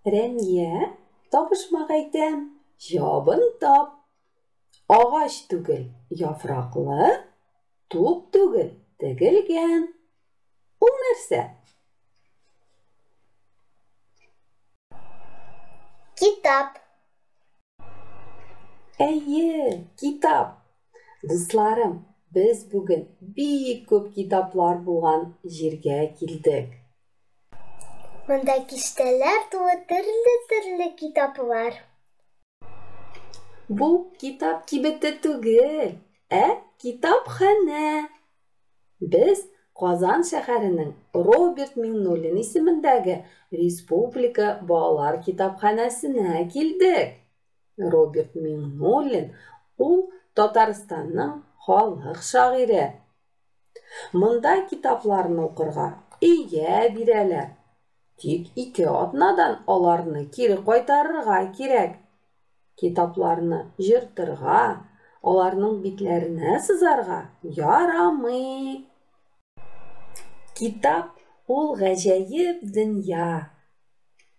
Рәмия, табышмак әйтәм, җавабын тап. Агач түгел, яфраклы, туп түгел, тегелгән. Ул нәрсә? Китап. Әйе, китап. Дусларым, без бүген бик күп китаплар булган җиргә килдек. Монда киштәләр тулы төрле-төрле китаплар. Бу китап кибете түгел, ә китапханә. Без Казан шәһәренең Роберт Миңнуллин исемендәге Республика балалар китапханәсенә килдек. Роберт Миңнуллин ул Татарстанның халык шагыйре. Монда китапларны укырга өйгә бирәләр. Тик ике атнадан аларны кире кайтарырга кирәк. Китапларны җыртырга, аларның битләренә сызарга ярамый. Китап ул гаҗәеп дөнья.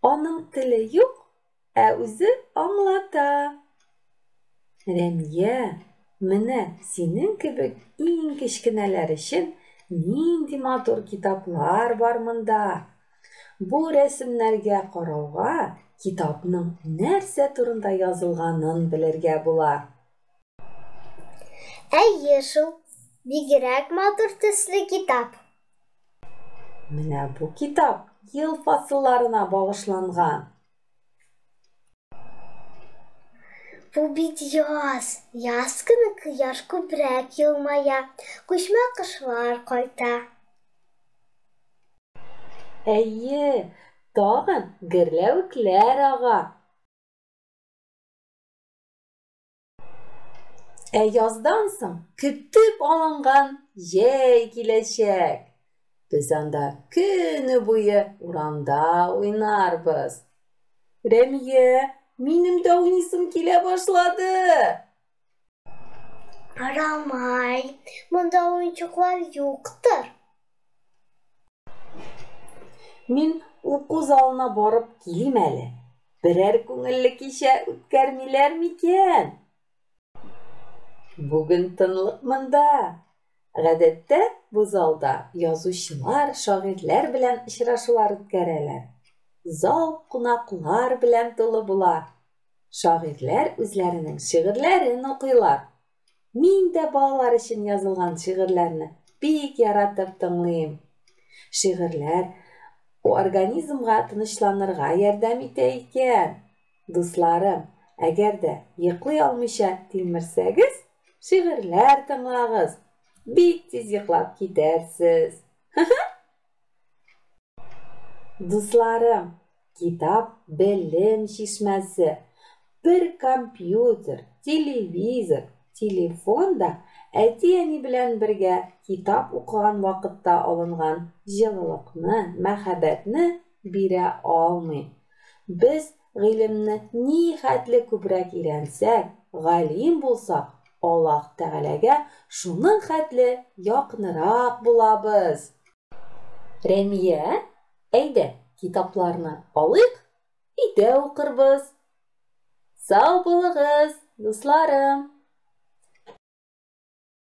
Аның теле юк, Ә үзе аңлата. Рәмия, менә синең кебек иң кечкенәләр өчен нинди матур китаплар бар монда. Бу рәсемнәргә карауга китапның нәрсә турында язылганын белергә була. Әйе шул, бигрәк матур төсле китап. Менә бу китап ел фасылларына багышланган. Бу бит яз. Яз көне кояш күбрәк елмая, күчмә кошлар кайта. Әйе, тагын гөрләвекләр ага. Ә яздан соң көтеп алынган җәй киләчәк. Без анда көне буе урамда уйнарбыз. Рәмия, минем дә уйныйсым килә башлады. Рамай, монда уенчыклар юктыр. Мин уку залына барып килим әле. Берәр күңелле кичә үткәрмиләр микән? Бүген тынлык монда. Гадәттә, бу залда язучылар, шагыйрьләр белән очрашулар үткәрәләр. Зал кунаклар белән тулы була. Шагыйрьләр үзләренең шигырьләрен укыйлар. Мин дә балалар өчен язылган шигырьләрне бик яратып тыңлыйм. Шигырьләр организмга тынычланырга ярдәм итә икән. Дусларым, әгәр дә йоклый алмыйча тилмерсәгез, шигырьләр тыңлагыз. Бик тиз йоклап китәрсез. Дусларым, китап белем чишмәсе. Бер компьютер, телевизор, телефон да әти-әни белән бергә китап укыган вакытта алынган җылылыкны, мәхәббәтне бирә алмый. Без гыйлемне ни хәтле күбрәк өйрәнсәк, галим булсак, Аллаһ Тәгаләгә шуның хәтле якынрак булабыз. Рәмия, әйдә, китапларны алыйк, өйдә укырбыз. Сау булыгыз, дусларым!